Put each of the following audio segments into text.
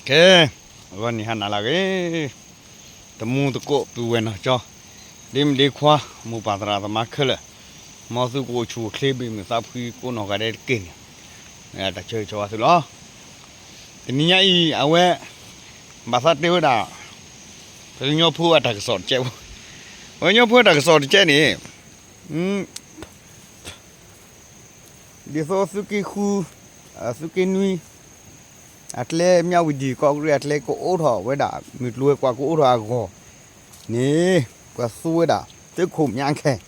ကဲ, ဂီၤနံၤဟါနၤလၢအဂ့ၤ, တမူသကိးပုၢ်ဝဲၢ်နီၢ်ကၠီ, ဒ့မုၣ်ဒ့ခွါ, မိၢ်ပၢ်သရၣ်သမါခဲလၢာ်, မ်သုကအိၣ်ဆူၣ်အိၣ်ချ့ဘၣ်မုာ်သးဖှံကိးနီၢ်ဂၤဒဲးတက့ၢ်န့ၣ်, တၢ်ဆၢဂ့ၤဆၢဝါသုလီၤ. တနံၤညါအံၤ အဝဲ ဘၣ်သးတဲဝဲဒၣ် ပှၤကညီဖိအတၢ်ကစီၣ်တကဲးဖိ, ပှၤကညီဖိအတၢ်ကစီၣ်တကဲးန့ၣ် ဒ်သိးသုးက့ဃု, သုးက့နွံ, အကျဲမၠးဝံၤဒံၣ် ကီးကရံၣ်အကျဲကအိးထီၣ်ဝဲဒၣ် မုၢ်ကျိၤဝဲၤကွာ်ကအိးထီၣ်အဂီၢ်န့ၣ်, ပှၤသူဝဲဒၣ် သုးခိၣ်မၠါခဲၣ်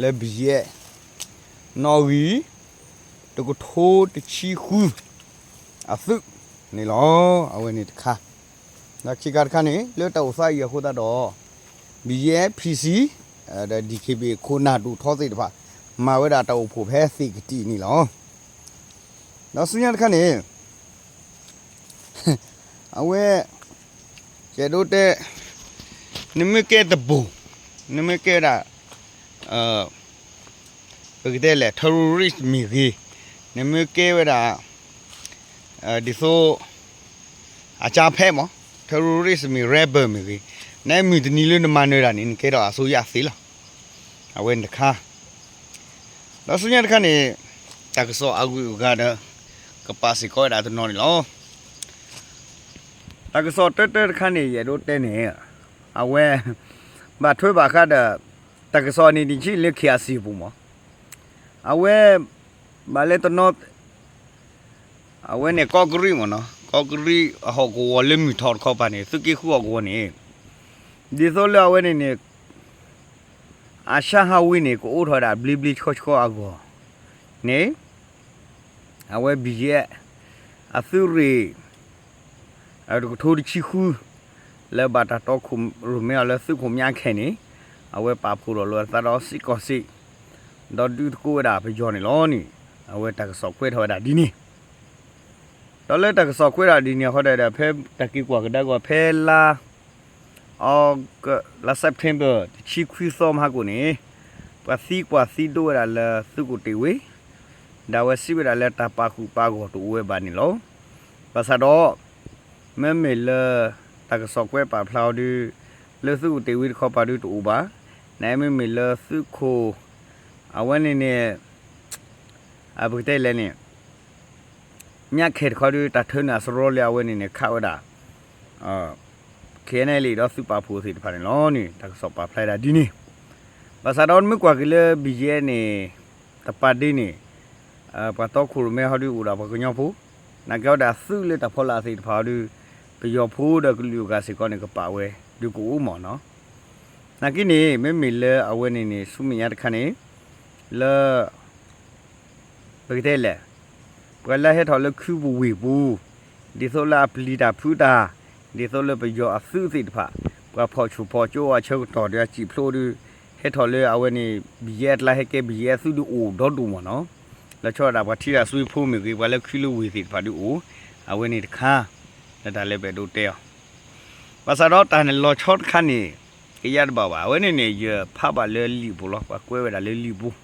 လၢဘံၣ်ယဲၣ် နီၣ်ဂံၢ် တကထိတဆံဃု အသုးန့ၣ်လီၤ. အဝဲန့ၣ်တခါ, ဒီးခံခါတခါန့ၣ် လၢတၢ်အိၣ်သးအံၤအဃိသတးဒီး ဘံၣ်ယဲၣ် ဖံစံ ဒီး ဒံၣ်ခ့ဘ့ၣ် ခိၣ်နၢ်ဒိၣ်ထီသ့ၣ်တဖၣ် မၤဝဲဒၣ်တၢ်အိၣ်ဖှိၣ်ဖဲသ့ၣ်ကတံၢ်န့ၣ်လီၤ. ဒီးဆူညါတခါန့ၣ် အဝဲ ယအဲၣ်ဒိးတဲ နမ့ၢ်ကဲတဘိၣ်, နမ့ၢ်ကဲဝဲဒၣ် ပကတဲလဲၣ် terrorist မ့ၢ်ဂ့ၤ, နမ့ၢ်ကဲဝဲဒၣ် ဒ်သိး အကၠါဖဲမး terrorist မ့ၢ် rebel မ့ၢ်ဂ့ၤ, နမုၢ်တနံၤလၢနမၤနၢၤတၢ်န့ၣ် နကဲထီၣ်အစိုးရသ့လီၤ. အဝဲန့ၣ်တခါ, ဒီးဆူညါတခါန့ၣ် တၢ်ကစီၣ်အဂုၤအဂၤဒီး ကပာ်စ့ၢ်ကီးဝဲဒၣ်တနီၤန့ၣ်လီၤ. တၢ်ကစီၣ်တၢတၢတခါန့ၣ် ယအဲၣ်ဒိးတဲန့ၣ် အဝဲ ဘၣ်ထွဲဘၣ်ဃးဒီး တၢ်ကစီၣ်န့ၣ် ဒ်ဆံးလၢ ခ့ၣ်အစံၣ် အပူၤမး, အဝဲ ဘၣ်လၢတနီၤ အဝဲန့ၣ်ကီးကရံၣ်မးနီၤ, ကီးကရံၣ်အဟီၣ်ကဝီၤလၢမုၢ်ထီၣ်တခီပၤန့ၣ် သုးက့ဃုဟီၣ်ကဝီၤန့ၣ် ဒ်သိးလၢအဝဲန့ၣ်န့ၣ် အဆါဟးဝံၤန့ၣ် ကအိးထီၣ်ဝဲဒၣ်ဘျ့ဘျ့ဆှီဆှီအဂီၢ်န့ၣ် အဝဲဘံၣ်ယဲၣ် အသုးရ့ၣ် တကထိတဆံဃု လၢဘၣ်တၢ်တီခိၣ်ရိၣ်မဲအီၤလၢသုးခိၣ်မၠါခဲၣ်န့ၣ် အဝဲပာ်ဖှိၣ်ထီၣ်လိာ်အသးဒီးစ့ၢ်ကီးစ့ၢ် ဒီးဒုးသကိးဝဲဒၣ်ပယီၤန့ၣ်လီၤန့ၣ် အဝဲတၢ်ကစီၣ်ကွဲးထီၣ်ဝဲဒၣ်ဒ်န့ၣ် ဒီးလၢတၢ်ကစီၣ်ကွဲးဒၣ်ဒ်န့ၣ်အဃိဒီး ဖဲတၢ်က့ၤကွၢ်ကဒါက့ၤဖဲလါ August လါ September တဆံခွံသီမဟါကိၣ်န့ၣ် ပှၤသံကွၢ်သံဒိးဝဲဒၣ်လၢသုးခိၣ်တ့ၢ်ဝ့ ဒီးအဝဲစံးဝဲဒၣ်လၢတၢ်ပာ်ဃုာ်ပာ်ဂီၢ်တအိၣ်ဝဲဘၣ်န့ၣ်လီၤ. ဘၣ်ဆၣ်ဒီး မ့မ့ၢ်လၢ တၢ်ကစီၣ်ကွဲးပာ်ဖျါအီၤဒုး လၢသုးခိၣ်တ့ၢ်ဝ့တခီပၤဒုးတအိၣ်ဘၣ်, နမ့မ့ၢ်လၢသုးခိၣ် အဝဲန့ၣ်န့ၣ် ပကတဲလဲၣ်န့ၣ် မၠါခဲၣ်တခီဒုး တၢ်ထၢနုာ်အစရီလၢအဝဲန့ၣ်န့ၣ် ခးဝဲဒၣ် KNLA ဒီးသုးပာ်ဖှိၣ်သ့ၣ်တဖၣ်န့ၣ်လီၤန့ၣ် တၢ်ကစီၣ်ပာ်ဖျါဒၣ်ဒ်န့ၣ်, ဘၣ်ဆၣ်ဒီးနမ့ၢ်ကွၢ်က့ၤလၢဘံၣ်ယဲၣ်န့ၣ် တပာ်ဒ့န့ၣ် ပှၤတီခိၣ်ရိၣ်မဲဟီဒုးအိၣ်ဒၣ်ပှၤကညီဖိ, နာ်က့အီၤဒၣ်သုးလၢတၢ်ဖီလာ်သ့ၣ်တဖၣ်အီၤဒုး ပယီၤဖိဒီးကလုာ်အဂၤစ့ၢ်ကီးန့ၣ် ကပာ်ဝဲဒုးကအိၣ်မးနီၤ, နာ်က့န့ၣ် မ့မ့ၢ်လၢအဝဲန့ၣ်န့ၣ် ဆူမဲာ်ညါတခါန့ၣ် လၢ ပကတဲလဲၣ်, ပှၤလၢဟဲထီၣ်လၢခုပူၤဝ့ၢ်ပူၤ, ဒ်သိးလၢအပျံၤတၢ်ဖုးတၢ်, ဒ်သိးလၢပယီၤအသုးသ့ၣ်တဖၣ်, ပှၤဖီၣ်ဆူၣ်ဖီၣ်ကၠိအဆၢကတီၢ်ဒီးအစံၣ်ဖျိဒုး, ဟဲထီၣ်လၢအဝဲန့ၣ် ဘံၣ်ယဲၣ်အကျါဟဲကဲဘံၣ်ယဲၣ်အသုးဒုးအိၣ်ဒီဒူၣ်မးနီၤ, လီၤဆီဒၣ်တၢ်ပှၤထံတၢ်စွ့ဖိမ့ၢ်ဂ့ၤ ပှၤလၢခုလၢဝ့ၢ်သ့ၣ်တဖၣ်ဒုးအိၣ်, အဝဲန့ၣ်တခါ, လၢတၢ်လၢပအဲၣ်ဒိးတဲအီၤ ဘၣ်ဆၣ်ဒီးတၢ်န့ၣ်လီၤဆီတခါန့ၣ် ကယါတဘၣ်ဘၣ်, အဝဲန့ၣ်န့ၣ် ယဖးဘၣ်လၢလံာ်ပူၤလီၤ, ပှၤကွဲးဝဲဒၣ်လၢလံာ်ပူၤ,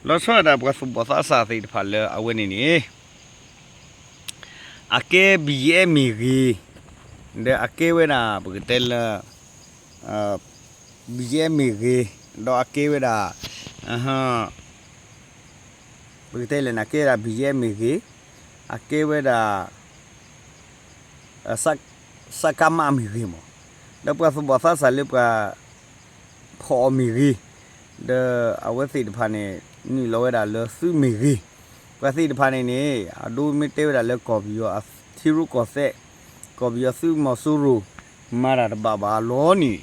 လီၤဆီဒၣ်တၢ်ပှၤသူၣ်ဘီၣ်သးစၢ်သ့ၣ်တဖၣ်လၢအဝဲန့ၣ်န့ၣ် အကဲဘံၣ်ယဲၣ်မ့ၢ်ဂ့ၤ, ဒီးအကဲဝဲဒၣ်ပကတဲလၢ ဘံၣ်ယဲၣ်မ့ၢ်ဂ့ၤ, ဒီးအကဲဝဲဒၣ် ပကတဲလဲၣ်န့ၣ် အကဲဝဲဒၣ်ဘံၣ်ယဲၣ်မ့ၢ်ဂ့ၤ, အကဲဝဲဒၣ် စကမ မ့ၢ်ဂ့ၤမး, ဒီးပှၤသူၣ်ဘီၣ်သးစၢ်လၢပှၤဖီၣ်အီၤမ့ၢ်ဂ့ၤ, ဒီးအဝဲသ့ၣ်တဖၣ်န့ၣ် နုာ်လီၤဝဲဒၣ်လၢသုးမ့ၢ်ဂ့ၤ, ပှၤသ့ၣ်တဖၣ်န့ၣ်န့ၣ် အဒိမ့ၢ်တဲဝဲဒၣ်လၢကီၢ်ပယီၤအထံရူၢ်ကီၢ်သဲး, ကီၢ်ပယီၤသုးမီၤစိရိၤ မၤတၢ်တဘၣ်ဘၣ်အလီၢ်န့ၣ်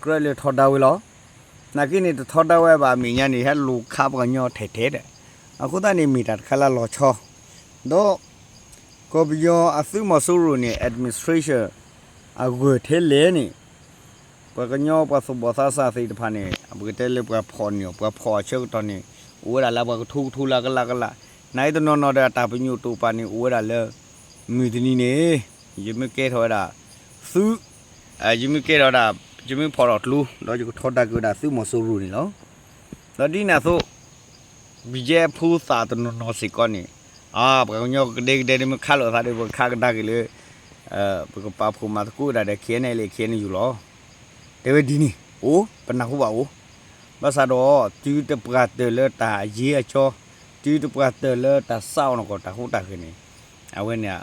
ကြၢးလၢထီဒါဝဲလီၤ. နာ်က့န့ၣ် တထီဒါဝဲဘၣ်အမဲာ်ညါန့ၣ် ဟဲလိာ်ခးပှၤကညီထဲးထဲးဒီး, အဃိသတးန့ၣ်မ့ၢ်တၢ်တခါလၢလီၤဆီ, ဒီး ကီၢ်ပယီၤအသုးမီၤစိရိၤန့ၣ် administration အဂၢၢ်ထဲလဲၣ်န့ၣ် ပှၤကညီပှၤသူၣ်ဘီၣ်သးစၢ်သ့ၣ်တဖၣ်န့ၣ် ပကတဲလၢပှၤဖီၣ်န့ၢ်အီၤ ပှၤဖီၣ်အဆၢကတီၢ်န့ၣ် အိၣ်ဝဲဒၣ်လၢပှၤကထိကထိလၢကလးကလး, နာ်အံၤတနီၤနီၤဒီးအတၢ်ပညိၣ်တိာ်ပာ်န့ၣ် အိၣ်ဝဲဒၣ်လၢ မုၢ်တနံၤန့ၣ် ယမ့ၢ်ကဲထီၣ်ဝဲဒၣ် သုး, ယမ့ၢ်ကဲထီၣ်ဝဲဒၣ် ယမ့ၢ်ဖီၣ်ထီၣ်ကျိ ဒီးယကထီဒါက့ၤဝဲဒၣ်သုးမီၤစိရိၤန့ၣ်လီၤ. ဒီးဒ်န့ၣ်အသိး ဘံၣ်ယဲၣ်ဖိသၣ်တနီၤနီၤစ့ၢ်ကီးန့ၣ် ပှၤကညီကဒဲကဒဲဒ်မ့ၢ်ခးလိာ်သးဒီး ပှၤကခးကဒါက့ၤလၢ ပကပာ်ဖှိၣ်မၤသကိးဝဲဒၣ်ဒီး K N L A K N U လီၤ. တဲဝဲဒ်န့ၣ် အိၣ် ပနၢ်ဟူဘၣ်အိၣ်, ဘၣ်ဆၣ်ဒီး တုၤတပှၢ်တၢၢ်လၢတၢ်အယ့အကၠီ, တုၤတပှၢ်တၢၢ်လၢတၢ်စးအီၤနကီၢ်တၢ်ဟူးတၢ်ဂဲၤန့ၣ်, အဝဲန့ၣ်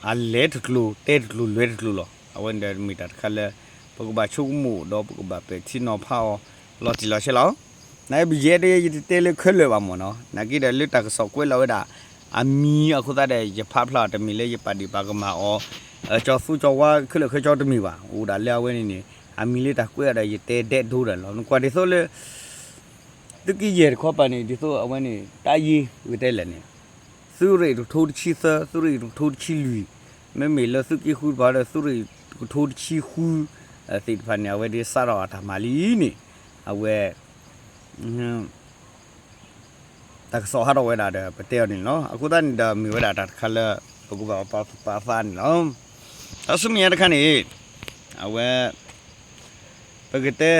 အလဲၤတကျိၤ တဲတကျိၤ လဲၤတကျိၤလီၤ. အဝဲန့ၣ်ဒီးမ့ၢ်တၢ်တခါလၢ ပကဘၣ်ဆိကမိၣ်ဒီးပကဘၣ်ပဲာ်ထံနီၤဖးအီၤ လီၤတံၢ်လီၤဆဲးလီၤ. နာ်က့ ပယဲၢ်ဒီးယတတဲလၢခဲလၢာ်ဘၣ်မ့ၢ်နီၤ, နာ်က့ဒီးလၢတၢ်ကစီၣ်ကွဲးလီၤဝဲဒၣ် အမံၤအဃိသတးဒီး ယဖးဖျါအီၤ တမ့ၢ်လၢယပာ်ဒ့ၣ်ပာ်ကမၣ်အီၤ ကၠီသူကၠီဝါခဲလၢာ်ခဲဆ့တမ့ၢ်ဘၣ်. အိၣ်ဒၣ်လၢအဝဲန့ၣ်န့ၣ် အမံၤလၢတၢ်ကွဲးအီၤဒီး ယတဲဒဲးဒိဒၣ်လီၤ. နကွၢ်ဒ်သိးလၢ သုးက့ယဲၢ်တခီပၤန့ၣ် ဒ်သိးအဝဲန့ၣ် တၢ်ယ့ ပကတဲလဲၣ်န့ၣ် သုးရ့ၣ်တကထိတဆံသၢ သုးရ့ၣ်တကထိတဆံလွံၢ်, မ့မ့ၢ်လၢသုးက့ဃုတဖၣ်ဒီး သုးရ့ၣ်တကထိတဆံဃု သ့ၣ်တဖၣ်န့ၣ် အဝဲဒၣ်စးထီၣ်အတၢ်မၤလံန့ၣ် အဝဲ တၢ်ကစီၣ်ဟးထီၣ်ဝဲဒၣ်ဒီး ပတဲအီၤန့ၣ်လီၤ. အဃိသတးန့ၣ်ဒီး မ့ၢ်ဝဲဒၣ်တၢ်တခါလၢ ပကဘၣ်ပာ်သူၣ်ပာ်သးန့ၣ်လီၤ. ဒီးဆူမဲာ်ညါတခါန့ၣ် အဝဲ ပကတဲ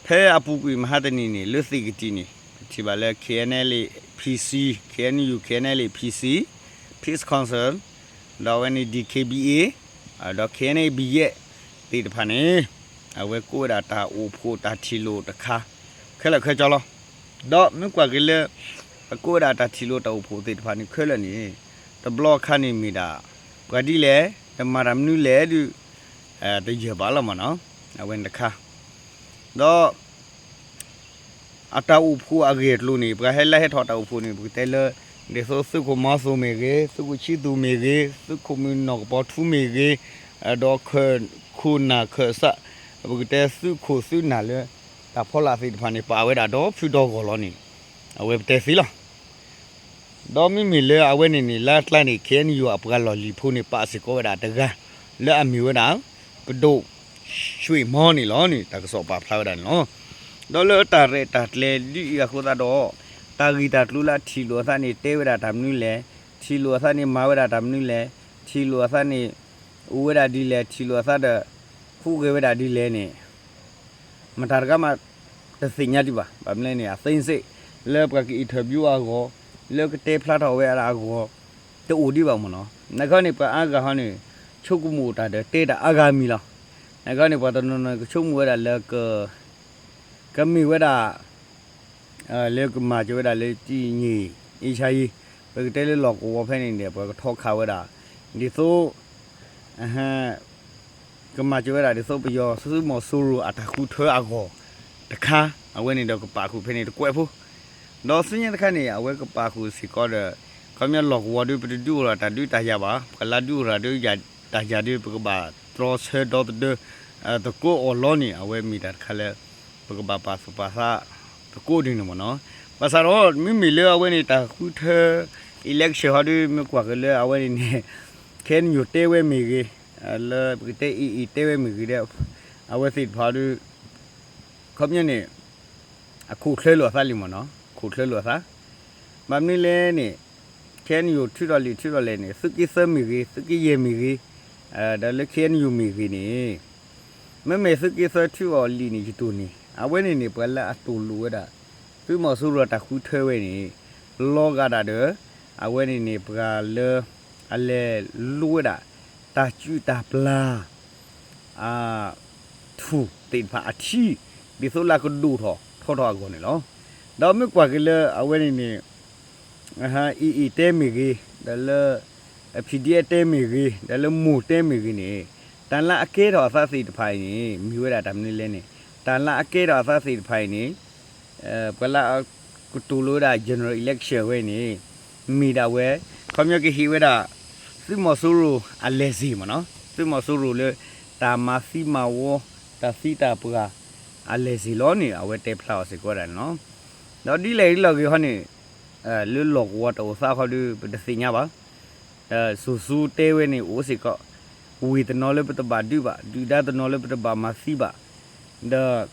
ဖဲအပူၤကွံာ်မဟါတနံၤန့ၣ် လၢသ့ၣ်ကတံၢ်န့ၣ် ပထံၣ်ဘၣ်လၢ K N L A P C, K N U K N L A P C, Peace Council, ဒီးအဝဲန့ၣ် D K B A, ဒီး K N A ဘယဲၢ် သ့ၣ်တဖၣ်န့ၣ် အဝဲကိးဝဲဒၣ်တၢ်အိၣ်ဖှိၣ်တၢ်ထံၣ်လိာ်တခါ ခဲလၢာ်ခဲဆ့လီၤ. ဒီးမ့ၢ်ကွၢ်က့ၤလၢ အကိးဝဲဒၣ်တၢ်ထံၣ်လိာ်တၢ်အိၣ်ဖှိၣ်သ့ၣ်တဖၣ်န့ၣ်ခဲလၢာ်န့ၣ် တဘျီအခါန့ၣ်မ့ၢ်ဒၣ် ပှၤဒ်လဲၣ် ဒီးမၤတၢ်မနုၤလဲၣ်ဒုး တယၢၢ်ဘၣ်လီၤမ့ၢ်နီၤ, အဝဲန့ၣ်တခါ ဒီး အတၢ်အိၣ်ဖှိၣ်အဂ့ၢ်အကျိၤန့ၣ် ပှၤဟဲလၢဟဲထီၣ်တၢ်အိၣ်ဖှိၣ်န့ၣ် ပကတဲလၢ ဒ်သိးသုးခိၣ်မီသိးမ့ၢ်ဂ့ၤ, သုးခိၣ်ဆံသူၣ်မ့ၢ်ဂ့ၤ, သုးခိၣ်မုၢ်နီၢ်ကပီၤထူမ့ၢ်ဂ့ၤ, ဒီးခိၣ်နၢ်ခိၣ်စး ပကတဲသုးခိၣ်သုးနၢ်လၢ တၢ်ဖီလာ်သ့ၣ်တဖၣ်န့ၣ် ပာ်ဝဲဒၣ်ဒီဖုဒီဂီၢ်လီၤန့ၣ် အဝဲပတဲသ့လီၤ. ဒီးမ့မ့ၢ်လၢအဝဲန့ၣ်န့ၣ် လၢအကျါန့ၣ် K N U အပှၤလီၢ်လံၤဖိန့ၣ် ပာ်စ့ၢ်ကီးဝဲဒၣ်တဂၤ လၢအမ့ၢ်ဝဲဒၣ် ပဒိၣ် ရွှေမော်န့ၣ်လီၤန့ၣ် တၢ်ကစီၣ်ပာ်ဖျါဝဲဒၣ်န့ၣ်လီၤ. ဒီးလၢတၢ်ရဲၣ်တၢ်ကျဲၤဒ်အံၤအဃိသတးဒီး တၢ်ဂ့ၢ်တၢ်ကျိၤလၢအထံၣ်လိာ်အသးန့ၣ် တဲဝဲဒၣ်တၢ်မနုၤလဲၣ်, ထံၣ်လိာ်အသးန့ၣ် မၤဝဲဒၣ်တၢ်မနုၤလဲၣ်, ထံၣ်လိာ်အသးန့ၣ် အိၣ်ဝဲဒၣ်ဒ်လဲၣ်, ထံၣ်လိာ်အသးဒီး ဟူးဂဲၤဝဲဒၣ်ဒ်လဲၣ်န့ၣ် မတၤတဂၤမး တသ့ၣ်ညါဒံးဘၣ်. ဘၣ်မနုၤလဲၣ်န့ၣ် အသေးစိတ် လၢပှၤက interview အဂီၢ်, လၢကတဲဖျါထီၣ်ဝဲဒၣ်အဂီၢ် တအိၣ်ဒံးဘၣ်မ့ၢ်နီၤ. နာ်က့န့ၣ် ပှၤအါဂၤဟီန့ၣ် ဆိကမိၣ်တၢ်ဒီးတဲတၢ်အါဂၤမံၤလီၤ. နာ်က့န့ၣ် ပှၤတနီၤနီၤကဆိကမိၣ်ဝဲဒၣ်လၢ ကမ့ၢ်ဝဲဒၣ် လၢကမၤစၢၤဝဲဒၣ်လၢတံၢ်ညံၣ်အ့ၡါယံၤ, ပကတဲလၢလီၢ်ကဝီၤဖဲန့ၣ်ဒီး ပှၤကထီခးဝဲဒၣ် ဒ်သိး ကမၤစၢၤဝဲဒၣ်ဒ်သိးပယီၤသုးမီၤစိရိၤအတၢ်ဃုထၢအဂီၢ်တခါ, အဝဲန့ၣ်ဒီးကပာ်ဃုာ်ဖဲန့ၣ်တကွဲးဖိ, ဒီးဆူညါတခါန့ၣ် အဝဲကပာ်ဃုာ်စ့ၢ်ကီးဒီး ခီပညီလီၢ်ကဝီၤဒုး ပတဒုးအိၣ်ထီၣ်တၢ်ဒုးတၢ်ယၤဘၣ်, ပှၤလၢဒုးအိၣ်ထီၣ်တၢ်ဒုးတၢ်ယၤဒုး ပကဘၣ်တြီဆၢဒီသဒၢ သကိးအီၤလီၤန့ၣ် အဝဲမ့ၢ်တၢ်တခါလၢ ပကဘၣ်ပာ်သူၣ်ပာ်သးသကိးဒ်န့ၣ်မ့ၢ်နီၤ. ဘၣ်ဆၣ်ဒီး မ့မ့ၢ်လၢအဝဲန့ၣ်တၢ်ဃုထၢ election ဟီဒုး မ့ၢ်ကွၢ်က့ၤလၢအဝဲန့ၣ်န့ၣ် ခဲအံၤန့ၣ် ယိၤတဲဝဲမ့ၢ်ဂ့ၤ, လၢပကတဲ AA တဲဝဲမ့ၢ်ဂ့ၤဒီး အဝဲသ့ၣ်တဖၣ်ဒီး ခီပညီန့ၣ် အခိၣ်ချၢလိာ်အသးလံမ့ၢ်နီၤ, ခိၣ်ချၢလိာ်အသး. ဘၣ်မနုၤလဲၣ်န့ၣ် ခဲအံၤန့ၣ် ယိၤထုးထီၣ်လံာ်ထုးထီၣ်လဲၣ်န့ၣ် သုးက့သၢမ့ၢ်ဂ့ၤ, သုးက့ယဲၢ်မ့ၢ်ဂ့ၤ, ဒီးလၢ ခဲအံၤန့ၣ် ယိၤမ့ၢ်ဂ့ၤန့ၣ် မ့မ့ၢ်သုးက့သၢထုးအီၤလံာ်န့ၣ် ယတိၢ်န့ၣ် အဝဲန့ၣ်န့ၣ် ပှၤလၢအတူၢ်လိာ်ဝဲဒၣ် သုးမီၤစိရိၤတၢ်ဃုထၢဝဲန့ၣ် လီၤဂာ်ဒၣ်ဒီး အဝဲန့ၣ်န့ၣ် ပှၤလၢ အလဲၤလိဝဲဒၣ် တၢ်စုၣ်တၢ်ပျၢ် ထူၣ်သ့ၣ်တဖၣ်အထံ ဒ်သိးလၢအကဒိၣ်ထီၣ်ထီထီၣ်အဂီၢ်န့ၣ်လီၤ. ဒီးမ့ၢ်ကွၢ်က့ၤလၢအဝဲန့ၣ်န့ၣ် AA တဲမ့ၢ်ဂ့ၤ, ဒီးလၢ PDF တဲမ့ၢ်ဂ့ၤ, ဒီးလၢမိၢ်တဲမ့ၢ်ဂ့ၤန့ၣ် တၢ်လၢအကဲထီၣ်အသးသ့ၣ်တဖၣ်အံၤန့ၣ် မ့ၢ်ဝဲဒၣ်တၢ်မနုၤလဲၣ်န့ၣ် တၢ်လၢအကဲထီၣ်အသးသ့ၣ်တဖၣ်အံၤန့ၣ် ပှၤလၢအကတိၤလိဝဲဒၣ် general election ဝဲန့ၣ် မ့ၢ်ဒၣ်ဝဲ ခီပညီကဟ့ၣ်ဝဲဒၣ် သုးမီၤစိရိၤအလဲၤစ့ၢ်မ့ၢ်နီၤ, သုးမီၤစိရိၤလၢ တၢ်မၤသံမၤဝီ တၢ်သံတၢ်ပှၢ် အလဲၤစ့ၢ်လီၤန့ၣ် အဝဲတဲဖျါအီၤစ့ၢ်ကီးဒၣ်န့ၣ်လီၤ. ဒီးဒ်လဲၣ်ဒ်လဲၣ်ဂ့ၤဟီန့ၣ် လၢလီၢ်ကဝီၤတၢ်အိၣ်သးခီဒီး ပတသ့ၣ်ညါဘၣ်. စိၤစူတဲဝဲန့ၣ်အိၣ်စ့ၢ်ကီး, ဝ့ၢ်တနီၤလၢပတဘၣ်ဒုးဘၣ်, ဒုၣ်ဒါတနီၤလၢပတဘၣ်မၤသံဘၣ်, ဒီး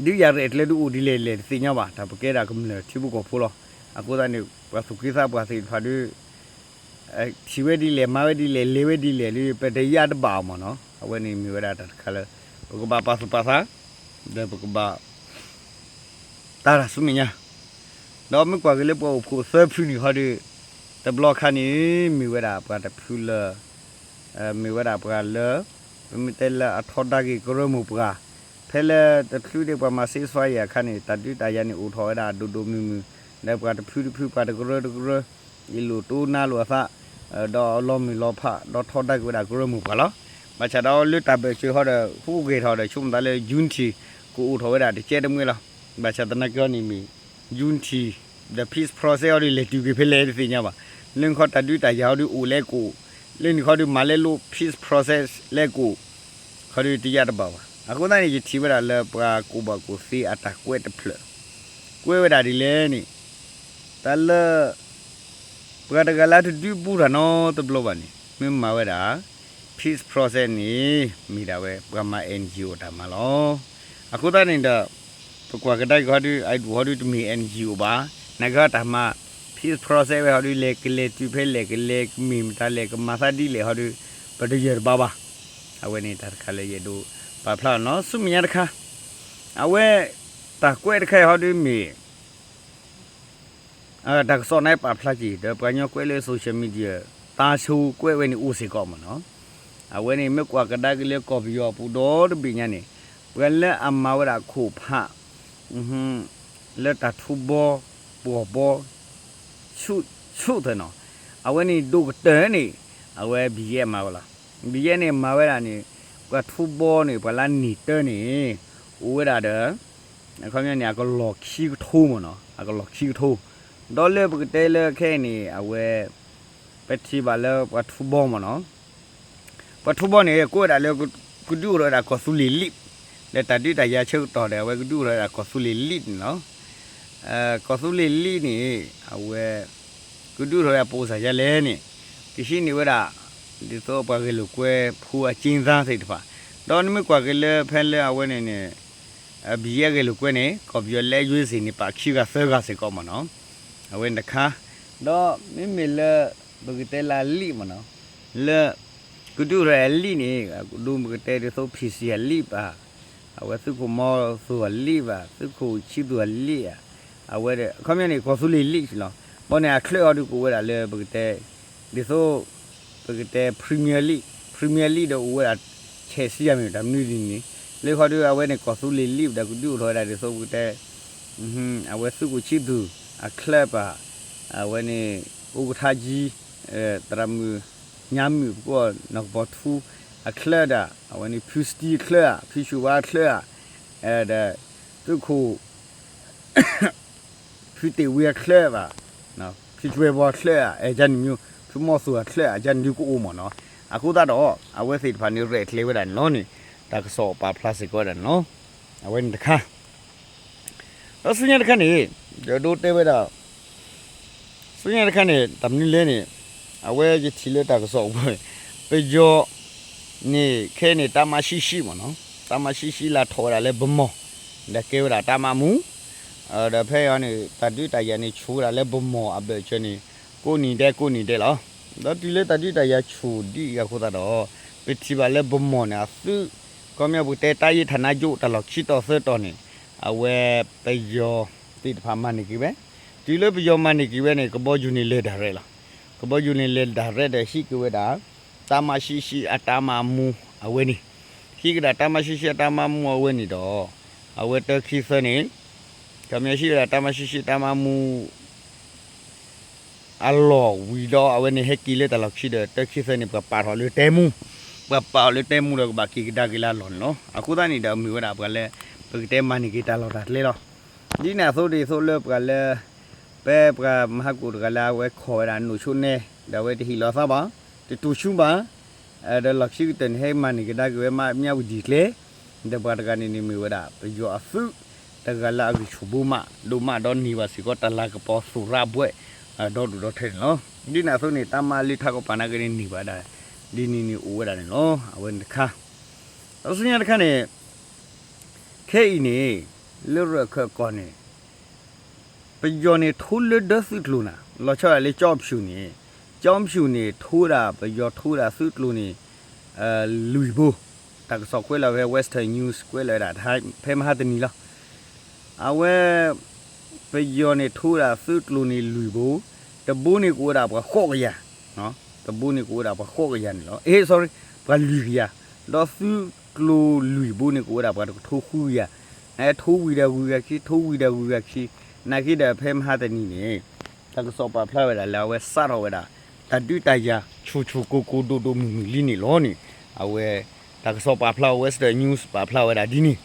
ဒုးယၤရဲၣ်ကျဲၤဒုးအိၣ်ဒ်လဲၣ်လဲၣ်တသ့ၣ်ညါဘၣ်, တၢ်ပကဲဒၣ်ကမျၢၢ်ထံဖိကီၢ်ဖိလီၤ. အဃိသတးန့ၣ် ပှၤသူၣ်က့သးပှၢ်သ့ၣ်တဖၣ်ဒီး ထံၣ်ဝဲဒ်လဲၣ် မၤဝဲဒ်လဲၣ် လဲၤဝဲဒ်လဲၣ်ဒီး ပတယါတဘၣ်အီၤမ့ၢ်နီၤ, အဝဲန့ၣ်မ့ၢ်ဝဲဒၣ်တၢ်တခါလၢ ပကဘၣ်ပာ်သူၣ်ပာ်သး ဒီးပကဘၣ် တၢ်တၢ်ဆူမဲာ်ညါ, ဒီးမ့ၢ်ကွၢ်က့ၤလၢပှၤအိၣ်ဖှိၣ်သၢဖုန့ၣ်ခီဒီး တဘျီခါန့ၣ် မ့ၢ်ဝဲဒၣ်ပှၤတဖုလၢ မ့ၢ်ဝဲဒၣ်ပှၤလၢ ပမ့ၢ်တဲလၢအထီဒါက့ၤကရၢမိၢ်ပှၢ်, ဖဲလၢတချုးဒံးပှၤမၤ ceasefire အခါန့ၣ် တၢ်ဒုးတၢ်ယၤန့ၣ်အိၣ်ထီၣ်ဝဲဒၣ်ဒိၣ်ဒိၣ်မုၢ်မုၢ်, ဒီးပှၤတဖုတဖု ပှၤတကရၢတကရၢ အ့ၣ်လိာ်တိနါလိာ်အသး ဒီးအလီၤမုၢ်လီၤဖး ဒီးထီဒါက့ၤဝဲဒၣ်ကရၢမိၢ်ပှၢ်လီၤ. ဘၣ်ဆၣ်ဒီးလၢတၢ်ဘၢၣ်စၢၤဟီဒီး ဟူးဂဲၤထီၣ်ဒီး ဆိကမိၣ်သးလၢ unity ကအိၣ်ထီၣ်ဝဲဒၣ်တကဲတမှဲလီၤ. ဘၣ်ဆၣ်သနာ်က့ဟီန့ၣ်မ့ၢ် unity ဒီး peace process ဟီဒုးလဲၤတုၤက့ၤဖဲလဲၣ်တသ့ၣ်ညါဘၣ်. လၢနခီတၢ်ဒုးတၢ်ယၤဟီဒုးအိၣ်လဲၣ်ကအိၣ်, လၢနခီဒုးမၤလဲလိာ် peace process လဲၣ်ကအိၣ် ခီဒုးတယၢ်တဘၣ်ဘၣ်. အဃိသတးန့ၣ် ယထံၣ်ဝဲဒၣ်လၢပှၤကူၣ်ဘၣ်ကူၣ်သ့အတၢ်ကွဲးတဖျၢၣ်, ကွဲးဝဲဒၣ်ဒ်လဲၣ်န့ၣ် တၢ်လၢ ပှၤတဂၤလၢတဒုးဘူးတၢ်နီတဘျီဘၣ်န့ၣ် မ့ၢ်မၤဝဲဒၣ် peace process န့ၣ် မ့ၢ်ဒၣ်ဝဲပှၤမၤ N G O တၢ်မၤလီၤ. အဃိသတးန့ၣ်ဒီး ပကွၢ်ကဒါက့ၤဟီဒုး အဒူၣ်ဟီဒုးတမ့ၢ် N G O ဘၣ်, နာ်က့တၢ်မၤ peace process ဝဲဟီဒုး လဲၤကလဲၤတုၤဖဲလဲၣ် ကလဲၤကမ့ၢ်မတၤလဲၣ် ကမၤသးဒ်လဲၣ်ဟီဒုး ပတယၢၢ်တဘၣ်ဘၣ်. အဝဲန့ၣ်တၢ်တခါလၢယအဲၣ်ဒိးပာ်ဖျါလီၤနီၤ. ဆူမဲာ်ညါတခါ အဝဲ တၢ်ကွဲးတခါအံၤဟီဒုးမ့ၢ် တၢ်ကစီၣ်န့ၣ်ပာ်ဖျါက့ၤ ဒီးပှၤကညီကွဲးလၢ social media သးဆိကွဲးဝဲန့ၣ်အိၣ်စ့ၢ်ကီးမ့ၢ်နီၤ. အဝဲန့ၣ်မ့ၢ်ကွၢ်ကဒါက့ၤလၢကီၢ်ပယီၤအပူၤဒီတဘ့ၣ်ညါန့ၣ် ပှၤလၢအမၤဝဲဒၣ်ခိၣ်ဖး လၢတၢ်ထူဘီ ပှီၢ်ဘီ ဆူၣ်သနီၤ, အဝဲန့ၣ်ဒိၣ်ကတၢၢ်န့ၣ် အဝဲ ဘံယဲၢ် မၤဝဲလီၤ. ဘံယဲၢ် န့ၣ် မၤဝဲဒၣ်န့ၣ် ပှၤထူဘီန့ၣ် ပှၤလၢနံၤတၢန့ၣ် အိၣ်ဝဲဒၣ်ဒီး အခီပညီန့ၣ် အကလီၢ်ခံကထိမ့ၢ်နီၤ, အကလီၢ်ခံကထိ, ဒီးလၢပကတဲလၢခဲအံၤန့ၣ် အဝဲ ပထံၣ်ဘၣ်လၢပှၤထူဘီမ့ၢ်နီၤ, ပှၤထူဘီန့ၣ် ကိးဝဲဒၣ်လၢ ကဒုးအိၣ်ထီၣ်ဝဲဒၣ်ကီၢ်သူလ့ၤလံာ်, လၢတၢ်ဒုးတၢ်ယၤဆၢကတီၢ်ဒီး အဝဲကဒုးအိၣ်ထီၣ်ဝဲဒၣ်ကီၢ်သူလ့ၤလံာ်န့ၣ်လီၤ. ကီၢ်သူလ့ၤလံာ်န့ၣ် အဝဲ ကဒုးအိၣ်ထီၣ်ဝဲဒၣ်ပအိၣ်စၢ်ယါလဲၣ်န့ၣ် ကဟံးန့ၢ်ဝဲဒၣ် ဒ်သိးပှၤဂဲၤလိာ်ကွဲဖိအကျဉ်းသားသ့ၣ်တဖၣ်, ဒီးနမ့ၢ်ကွၢ်က့ၤလၢဖဲလၢအဝဲန့ၣ်န့ၣ် ဘံယဲၢ်ဂဲၤလိာ်ကွဲန့ၣ် ကီၢ်ပယီၤလၢ U S A န့ၣ် ပာ်ခံဂၤသၢဂၤစ့ၢ်ကီးမ့ၢ်နီၤ, အဝဲန့ၣ်တခါ, ဒီးမ့မ့ၢ်လၢ ပကတဲလၢအလံာ်မ့ၢ်နီၤ, လၢ ကဒုးအိၣ်ထီၣ်ဝဲအလံာ်န့ၣ် ဒ်ပကတဲဒ်သိး P C အလံာ်ဘၣ်, အဝဲသုးခိၣ်မီသိၣ်အလံာ်ဘၣ်, သုးခိၣ်ဆံသူၣ်အလံာ်ဧါ, အဝဲဒၣ် အခီပညီန့ၣ် ကီၢ်သူလ့ၤလံာ်လီၤ. ဘီန့ၣ် အချၢအီၤဒုးကအိၣ်ဝဲဒၣ်လၢပကတဲ ဒ်သိး ပကတဲ Premier League, Premier League ဒီးအိၣ်ဝဲဒၣ် ဆယ်ဆံယၤမ့ၢ်တၢ်မနုၤဒ်န့ၣ်, လၢခီဒုး အဝဲန့ၣ် ကီၢ်သူလ့ၤလံာ်ဒီး ကဒုးအိၣ်ထီၣ်ဝဲဒၣ်ဒ်သိးပကတဲ အဝဲသုးခိၣ်ဆံသူၣ်အချၢဘၣ်, အဝဲန့ၣ် အိၣ်ကထါကံ သရၣ်မုၣ် ညါမုၣ် ပကိးနီၢ်ကပီၤထူ အချၢဒီး အဝဲန့ၣ် ဖုစတံအချၢဧါ, ဖုဆူၣ်ဝါအချၢဧါ, ဒီး သုးခိၣ် ဖုတ့ၢ်ဝံအချၢဘၣ်, ဖုကွဲၤဘီအချၢဧါ, အဲ ကန့ၣ်မ့ၢ် ဖုမီသိၣ်အချၢဧါ, ကန့ၣ်ဒုးကအိၣ်မ့ၢ်နီၤ. အဃိသတးဒီး အဝဲသ့ၣ်တဖၣ်န့ၣ် ရဲၣ်ကျဲၤဝဲဒၣ်န့ၣ်လီၤန့ၣ် တၢ်ကစီၣ်ပာ်ဖျါစ့ၢ်ကီးဝဲဒၣ်န့ၣ်လီၤ. အဝဲန့ၣ်တခါ ဒီးဆူညါတခါန့ၣ် ဒီးဒိတဲဝဲဒၣ် ဆူညါတခါန့ၣ် တၢ်မနုၤလဲၣ်န့ၣ် အဝဲယထံၣ်လၢတၢ်ကစီၣ်အပူၤ ပယီၤန့ၣ် ခဲအံၤန့ၣ် တၢ်မၤဆံးဆံးမ့ၢ်နီၤ, တၢ်မၤဆံးဆံးလၢထီၣ်ဝဲဒၣ်လၢဗမီၢ် ဒီးကဲဝဲဒၣ်တၢ်မၤမူ ဒီးဖဲအံၤန့ၣ် တၢ်ဒုးတၢ်ယၤန့ၣ် ဆူၣ်ဝဲဒၣ်လၢဗမီၢ်အဘၢၣ်စၢၤန့ၣ် ကိးနံၤဒဲးကိးနံၤဒဲးလီၤ. ဒီးတုၤလၢတၢ်ဒုးတၢ်ယၤဆူၣ်ဒ်အံၤအဃိသတးဒီး ပထံၣ်ဘၣ်လၢဗမီၢ်န့ၣ် အသုး ခီပညီပကတဲတၢ်ယ့ၢ်ထၣ်နါကၠိ တၢ်လီၢ်ခံတီၤသၢတီၤန့ၣ် အဝဲပယီၤသ့ၣ်တဖၣ်မၤန့ၢ်က့ၤဝဲ, တုၤလၢပယီၤမၤန့ၢ်က့ၤဝဲန့ၣ် ကဘီယူၤန့ၣ်လဲၤဒၣ်ရဲၣ်လီၤ. ကဘီယူၤန့ၣ်လဲၤဒၣ်ရဲၣ်ဒီးဟံးက့ၤဝဲဒၣ် တၢ်မၤဆံးဆံးအတၢ်မၤမူအဝဲန့ၣ်, ဟံးကဒါတၢ်မၤဆံးဆံးအတၢ်မၤမူအဝဲန့ၣ်ဒီး အဝဲတၢ်ခံသၢန့ၣ် ခီပညီဟံးဝဲဒၣ်တၢ်မၤဆံးဆံးတၢ်မၤမူ အလီၢ်ဝံၤဒီး အဝဲန့ၣ်ဟဲက့ၤလၢတၢ်လီၢ်ခံဒီး တၢ်ခံသၢန့ၣ် ပှၤပာ်ထီၣ်လၢတဲမူ, ပှၤပာ်အီၤလၢတဲမူဒီးကဘၣ်က့ၤကဒါက့ၤလၢအလီၢ်န့ၣ်လီၤ. အဃိသတးန့ၣ်ဒီးမ့ၢ်ဝဲဒၣ်ပှၤလၢ ပကတဲမၤန့ၢ်က့ၤတၢ်လီၢ်တၢ်ကျဲလီၤ. ဒ်န့ၣ်အသိးဒ်သိးလၢပှၤလၢ ဖဲပှၤမဟါကိၣ်တဂၤလၢအဝဲခိးဝဲဒၣ် နိၣ်ဆိနဲ ဒီးအဝဲတဟ့ၣ်လီၤသးဘၣ်, တတူၢ်ဆူဘၣ် ဒီးလီၢ်ခံကတၢၢ်န့ၣ် ဟဲမၤန့ၢ်ကဒါက့ၤဝဲမး မြဝတီကျဲ, ဒီးပှၤတဂၤန့ၣ်န့ၣ်မ့ၢ်ဝဲဒၣ် ပယီၤအသုး တဂၤလၢအဂံၢ်ဆူၣ်ဘိမး ဒိၣ်မးဒီးန့ၢ်ဘၣ်စ့ၢ်ကီးတၢ်လၤကပီၤသူၣ်ရၣ်ဘှဲၣ် ဒီဒူၣ်ဒီထၢန့ၣ်လီၤ. ဒ်န့ၣ်အသိးန့ၣ် တၢ်မၤလၢထးကပၤနာ်က့န့ၣ်န့ၢ်ဘၣ်ဒၣ် ဒ်န့ၣ်န့ၣ်အိၣ်ဝဲဒၣ်န့ၣ်လီၤ. အဝဲန့ၣ်တခါ ဒီးဆူညါတခါန့ၣ် ခဲအံၤန့ၣ် လၢရၢၢ်ခၢၣ်ကီၢ်န့ၣ် ပယီၤန့ၣ်ထိလၢဒၢသုးကျိၤနၤ လီၤဆီဒၣ်တၢ်လၢကၠီဖၠူၣ်န့ၣ်, ကၠီဖၠူၣ်န့ၣ် ထိဝဲဒၣ် ပယီၤထိဝဲဒၣ်သုးကျိၤန့ၣ် လွံၢ်ဘိ, တၢ်ကစီၣ်ကွဲးလီၤဖဲ Western News ကွဲးလီၤဝဲဒၣ် ဖဲမဟါတနံၤလီၤ. အဝဲ ပယီၤန့ၣ်ထိဝဲဒၣ်သုးကျိၤန့ၣ်လွံၢ်ဘိ, တဘိန့ၣ်ကအိၣ်ဝဲဒၣ်ပှၤဃိးကယၤ, တဘိန့ၣ်ကအိၣ်ဝဲဒၣ်ပှၤဃိးကယၤန့ၣ်လီၤ. အဲ sorry, ပှၤလွံၢ်ကယၤ, ဒီးသုးကျိၤလွံၢ်ဘိန့ၣ်ကအိၣ်ဝဲဒၣ်ပှၤတကထိဃုကယၤ, နထိဝံၤဒီးဂုၤဂၤခံ, ထိဝံၤဒီးဂုၤဂၤခံ, နာ်က့ဒီးဖဲမဟါတနံၤန့ၣ် တၢ်ကစီၣ်ပာ်ဖျါဝဲဒၣ်လၢအဝဲစးထီၣ်ဝဲဒၣ် တၢ်ဒုးတၢ်ယၤဆူၣ်ဆူၣ်ကိၢ်ကိၢ်ဒိၣ်ဒိၣ်မုၢ်မုၢ်လံန့ၣ်လီၤန့ၣ်, အဝဲ တၢ်ကစီၣ်ပာ်ဖျါဝဲ Western News ပာ်ဖျါဝဲဒၣ်ဒ်န့ၣ်,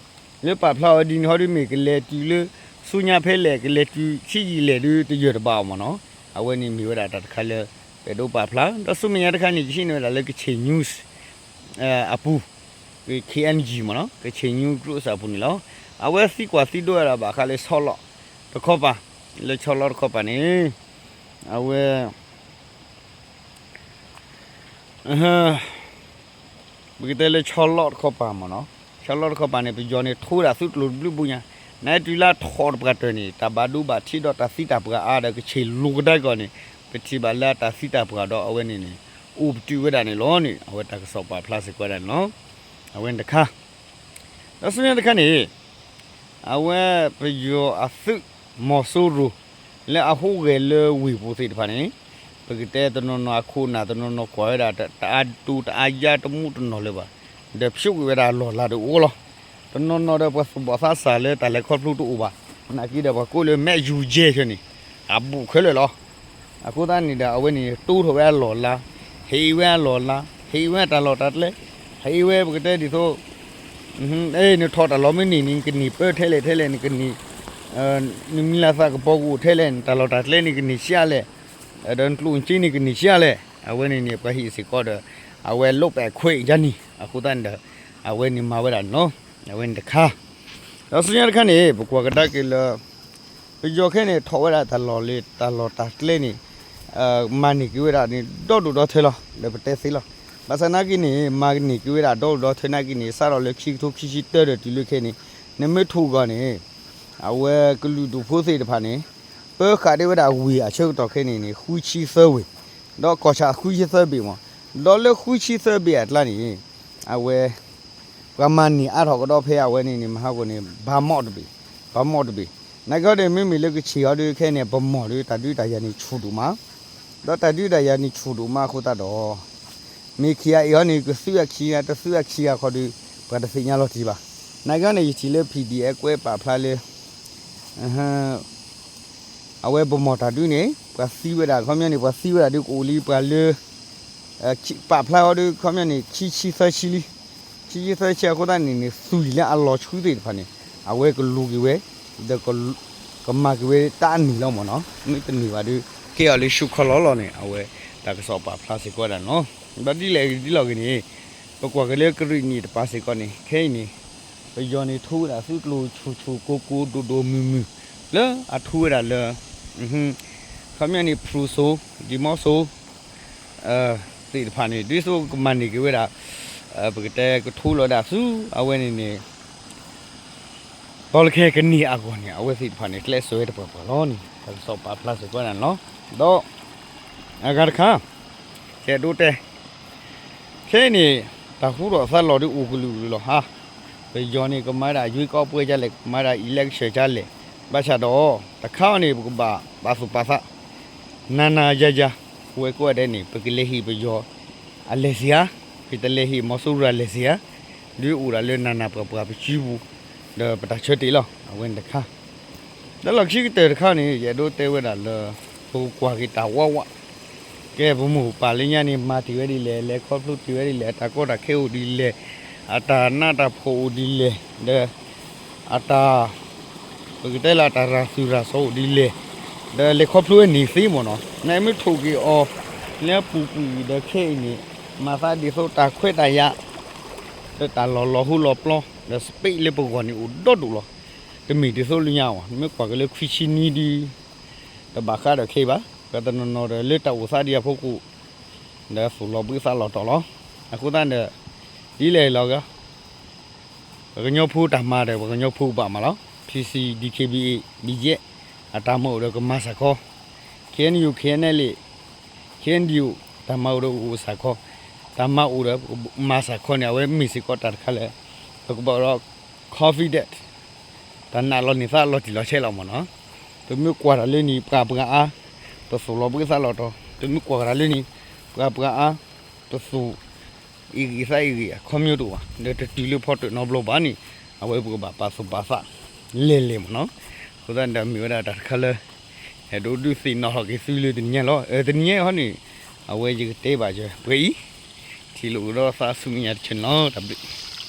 လၢပာ်ဖျါဝဲဒ်န့ၣ် ဟီဒုမ့ၢ်ကလဲၤတုၤလၢ ဆူညါဖဲလဲၣ် ကလဲၤတုၤဆံးယံာ်လဲၣ်ဒုတယၢၢ်တဘၣ်အီၤမ့ၢ်နီၤ, အဝဲန့ၣ်မ့ၢ်ဝဲဒၣ်တၢ်တခါလၢ ပအဲၣ်ဒိးပာ်ဖျါ, ဒီးဆူမဲာ်ညါတခါန့ၣ် ယဟံးန့ၢ်ဝဲဒၣ်လၢ ကချင် News အပူၤ, က K N G မ့ၢ်နီၤ, Kachin News Group အပူၤန့ၣ်လီၤ. အဝဲသံကွၢ်သံဒိးဝဲဒၣ်ဘၣ်ဃးလၢဆီလီၢ်တခီပၤ, လၢဆီလီၢ်တခီပၤန့ၣ် အဝဲ ပကတဲလၢဆီလီၢ်တခီပၤမ့ၢ်နီၤ, ဆီလီၢ်တခီပၤန့ၣ် ပယီၤန့ၣ်ထိဝဲဒၣ်သုးကျိၤတဘျုးဘိညါ, နတုၤလၢထီၣ်တပှၤတၢၢ်န့ၣ် တၢ်ဘၣ်ဒိဘၣ်ထံးဒီးတၢ်သံတၢ်ပှၢ်အါဒီး ကချ့ၣ်လိၤကဒါကီၢ်န့ၣ် ပထံၣ်ဘၣ်လၢအတၢ်သံတၢ်ပှၢ်ဒီးအဝဲန့ၣ်န့ၣ် အိၣ်ပတုာ်ဝဲဒၣ်န့ၣ်လီၤန့ၣ် အဝဲတၢ်ကစီၣ်ပာ်ဖျါစ့ၢ်ကီးဝဲဒၣ်န့ၣ်လီၤ. အဝဲန့ၣ်တခါ ဒီးဆူညါတခါန့ၣ် အဝဲပယီၤအသုးမီၤစိရိၤ လၢအဟူးဂဲၤလၢဝ့ၢ်ပူၤသ့ၣ်တဖၣ်န့ၣ် ပကတဲတနီၤနီၤအခိၣ်အနၢ် တနီၤနီၤကွၢ်ဝဲဒၣ် တအါဒိတအါယါတမူတနီၤလၢၤဘၣ်, ဒီးဖျိကွံာ်ဝဲဒၣ်အလီၢ်လၤတအိၣ်လီၤ. တနီၤနီၤဒီးပှၤသူၣ်ဘီၣ်သးစၢ်လၢတၢ်လဲၤခီဖျိတအိၣ်ဘၣ်, နာ်က့ဒီးပှၤကိးလၢမဲးယူၤယဲၢ်ခဲန့ၣ် အဘူးခဲလၢာ်လီၤ. အဃိသတးန့ၣ်ဒီး အဝဲန့ၣ်တိထီၣ်ဝဲအလီၢ်လၤ, ဟ့ၣ်ဝဲအလီၢ်လၤ, ဟ့ၣ်ဝဲတၢ်လီၢ်တၢ်ကျဲ, ဟ့ၣ်ဝဲပကတဲဒ်သိး နထီၣ်တၢ်လီၢ်မ့ၢ်န့ၢ်န့ၣ် နကန့ၢ်ပၢထဲလဲၣ်ထဲလဲၣ်, နကန့ၢ် နမံၤလၢ်သးကပီၤကအိၣ်ထဲလဲၣ်, နတၢ်လီၢ်တၢ်ကျဲန့ၣ်ကန့ၢ်ဆံးအါလဲၣ်, ဒီးနကျိၣ်နစ့န့ၣ်ကန့ၢ်ဆံးအါလဲၣ်, အဝဲန့ၣ်န့ၣ် ပှၤဟ့ၣ်စ့ၢ်ကီးဒီး အဝဲလိာ်ပဲာ်ခွဲးယါန့ၣ် အဃိသတးန့ၣ်ဒီး အဝဲန့ၣ်မၤဝဲဒၣ်န့ၣ်လီၤ. အဝဲန့ၣ်တခါ ဒီးဆူညါတခါန့ၣ် ပကွၢ်ကဒါက့ၤလၢ ပယီၤခဲန့ၣ် ထီၣ်ဝဲဒၣ်တၢ်လီၢ်လၢ တၢ်လီၢ်တၢ်ကျဲန့ၣ် မၤန့ၢ်က့ၤဝဲဒၣ်န့ၣ် ဒီဒိၣ်ဒီထၢလီၤ ဒီးပတဲသ့လီၤ. ဘၣ်ဆၣ်နာ်က့န့ၣ် မၤန့ၢ်က့ၤဝဲဒၣ်ဒီဒိၣ်ဒီထၢနာ်က့န့ၣ် စးထီၣ်လၢခံကထိခံဆံတၢဒီးတုၤလၢခဲန့ၣ် နမ့ၢ်ထိၣ်ဂီၤန့ၣ် အဝဲကလုာ်ဒူၣ်ဖိသ့ၣ်တဖၣ်န့ၣ် ပၢဃာ်ဒၣ်ဝဲဒၣ်ဝ့ၢ်အဆၢကတီၢ်ခဲန့ၣ်န့ၣ် ဃုဆံသၢဝ့ၢ်, ဒီးကီၢ်ဆၣ်ဃုဆံသၢဘ့ၣ်မး, ဒီးလၢဃုဆံသၢဘ့ၣ်အကျါန့ၣ် အဝဲ ပှၤမၤန့ၢ်အါထီၣ်ကဒီးဖဲအဝဲန့ၣ်န့ၣ် မဟါဂီၤန့ၣ် ဘၣ်မီၣ်တဘ့ၣ်, ဘၣ်မီၣ်တဘ့ၣ်, နာ်က့ဒီး မ့မ့ၢ်လၢကချ့ၣ်အီၤဒုးခဲန့ၣ် ပမီၢ်ဒုး တၢ်ဒုးတၢ်ယၤန့ၣ်ဆူၣ်ဒိၣ်မး, ဒီးတၢ်ဒုးတၢ်ယၤန့ၣ်ဆူၣ်ဒိၣ်မးအဃိသတးဒီး မ့ၢ်ခံဂၤအံၤဟီန့ၣ် ကသုးအခံဂၤ တသုးအခံဂၤခီဒုး ပှၤတသ့ၣ်ညါလီၤတံၢ်ဘၣ်. နာ်က့န့ၣ် ယထံၣ်လၢ PDF ကွဲးပာ်ဖျါလၢ အဝဲပမီၢ်တၢ်ဒုးန့ၣ် ပှၤသံဝဲဒၣ် ခီပညီန့ၣ် ပှၤသံဝဲဒၣ်ဒုးကအိၣ်လံ ပှၤလၢ ပာ်ဖျါအီၤဒုး ခီပညီန့ၣ် ခံဆံသၢဆံလံ, ခံဆံသၢဆံအဃိသတးန့ၣ်န့ၣ် သွံၣ်လၢအလီၤဆှုသ့ၣ်တဖၣ်န့ၣ် အဝဲကလူၤက့ၤဝဲ ဒီး ကမၤက့ၤဝဲတၢ်အနံၣ်လီၤမ့ၢ်နီၤ, မ့ၢ်တန့ၢ်ဘၣ်ဒုး ကဲအီၤလၢဆူၣ်ခီလီလီၤန့ၣ် အဝဲတၢ်ကစီၣ်ပာ်ဖျါစ့ၢ်ကီးဝဲဒၣ်န့ၣ်လီၤ. ဒီးဒ်လဲၣ်ဂ့ၤဒ်လဲၣ်ဂ့ၤန့ၣ် ပကွၢ်က့ၤလၢကရံၣ်နံၣ်တပၤစ့ၢ်ကီးန့ၣ် ခဲအံၤန့ၣ် ပယီၤန့ၣ်ထိဝဲဒၣ်သုးကျိၤဆူၣ်ဆူၣ်ကိၢ်ကိၢ်ဒိၣ်ဒိၣ်မုၢ်မုၢ် လၢအထိဝဲဒၣ်လၢ ခီပညီန့ၣ် ဖရူၤစိၤ ဒံၤမီစိၤ သ့ၣ်တဖၣ်န့ၣ် ဒ်သိးကမၤန့ၢ်က့ၤဝဲဒၣ် ပကတဲကထိလီၤဒၣ်ဆူအဝဲန့ၣ်န့ၣ် ဘီလၢခဲကန့ၢ်အဂီၢ်န့ၣ် အဝဲသ့ၣ်တဖၣ်န့ၣ် ကျဲးစၢးဝဲတပှၤပှၤလီၤန့ၣ် တၢ်ကစီၣ်ပာ်ဖျါစ့ၢ်ကီးဝဲဒၣ်န့ၣ်လီၤ. ဒီး အဂၤတခါ ကဲဒိတဲ ခဲအံၤန့ၣ် တၢ်ဟူထီၣ်သါလီၤဒုးအိၣ်ကလုာ်ကလုာ်လီၤဟါ, ပယီၤန့ၣ် ကမၤဒၣ်ရွေးကောက်ပွဲဒ်လဲၣ်, ကမၤဒၣ် election ဒ်လဲၣ်, ဘၣ်ဆၣ်ဒီး တခါအံၤန့ၣ် ပကဘၣ်ပာ်သူၣ်ပာ်သး နၤနၤယၤယၤ ပဝဲကိးဂၤဒဲးန့ၣ် ပကလဲၤဟ့ၣ်ပယီၤအလဲၤဆံးဧါ, ပတလဲၤဟ့ၣ်မီၤစိရိၤအလဲၤဆံးဧါ, ဒုးအိၣ်ဒၣ်လၢနၤနၤပှၤပှၤပစုပူၤ ဒီးပတၢ်ဆၢတဲာ်လီၤ. အဝဲန့ၣ်တခါ ဒီးလီၢ်ခံကတၢၢ်တခါန့ၣ် ယအဲၣ်ဒိးတဲဝဲဒၣ်လၢ ပကကွၢ်က့ၤတၢ်ဝးဝး, ကဲပမိၢ်ပပၢ်လၢညါန့ၣ် မၤတ့ၢ်ဝဲဒ်လဲၣ်, လဲၤခီဖျိတ့ၢ်ဝဲဒ်လဲၣ်, အတၢ်ကီတၢ်ခဲအိၣ်ဒ်လဲၣ်, အတၢ်နးတၢ်ဖှီၣ်အိၣ်ဒ်လဲၣ်, ဒီး အတၢ် ပကတဲလၢတၢ်ရၤသူၣ်ရၤစီၤအိၣ်ဒ်လဲၣ်, ဒီးလဲၤခီဖျိဝဲန့ၣ်သ့မ့ၢ်နီၤ, နမ့ၢ်ထိၣ်က့ၤအီၤ လၢအပူၤကွံာ်ဒီးခဲအံၤန့ၣ် မၤသးဒ်သိးတၢ်ခွဲးတၢ်ယာ် လၢတၢ်လီၢ်လီၤဟိလီၤပျီ ဒီး space လၢပဂီၢ်န့ၣ်အိၣ်ဒီဒိၣ်လီၤ. တမ့ၢ်ဒ်သိးလၢညါအီၤ နမ့ၢ်ကွၢ်က့ၤလၢခွံဆံနွံဒ် တဘၣ်ဃးဒီးခဲအံၤဘၣ်, ပှၤတနီၤနီၤဒီးလၢတၢ်အိၣ်သးဒ်အဖီခိၣ် ဒီးသူၣ်လီၤဘှံးသးလီၤတီၤလီၤ. အဃိသတးဒီး ဒ်လဲၣ်လီၤဂာ် ပှၤကညီဖိတၢ်မၤဒီး ပှၤကညီဖိကဘၣ်မၤလီၤ. PC, DKBA, BGF အတၢ်မၤအိၣ်ဒီးကမၤစ့ၢ်ကီး, KNU, KNLA, KNDO တၢ်မၤအိၣ်ဒီးကအိၣ်စ့ၢ်ကီး, တၢ်မၤအိၣ်ဒီးမၤစ့ၢ်ကီးန့ၣ် အဝဲမ့ၢ်စ့ၢ်ကီးတၢ်တခါလၢ ပကဘၣ်အိၣ်ဒီး confident တၢ်နာ်လီၤန့ၢ်သးလီၤတံၢ်လီၤဆဲးလီၤမ့ၢ်နီၤ. ပမ့ၢ်ကွၢ်တၢ်လၢန့ၣ် ပှၤပှၤအါ ပသိၣ်လီၤဘှ့သးလီၤတီၤ တမ့ၢ်ကွၢ်ကဒါလၢန့ၣ် ပှၤပှၤအါ ပသိၣ် အ့ၣ်ဂ့ၤသးအ့ၣ်ဂ့ၤအခီပညီတအိၣ်ဘၣ် ဒီးတတုၤလၢဖီတၢၣ်နီတဘျီဘၣ်န့ၣ် အဝဲပကဘၣ်ပာ်သူၣ်ပာ်သး လဲၢ်လဲၢ်မ့ၢ်နီၤ. အဃိသတးန့ၣ်ဒီးမ့ၢ်ဝဲဒၣ်တၢ်တခါလၢ အဲၣ်ဒိးဒုးသ့ၣ်နီၣ်ထီၣ်က့ၤသုလၢတနံၤညါလီၤ. တနံၤညါအံၤဟီန့ၣ် အဝဲယကတဲဘၣ်ယပှဲၤအံၤ ထံၣ်လိာ်ကဒီးသးဆူမဲာ်ညါတဆၢန့ၣ်လီၤ. တၢ်ဘျုး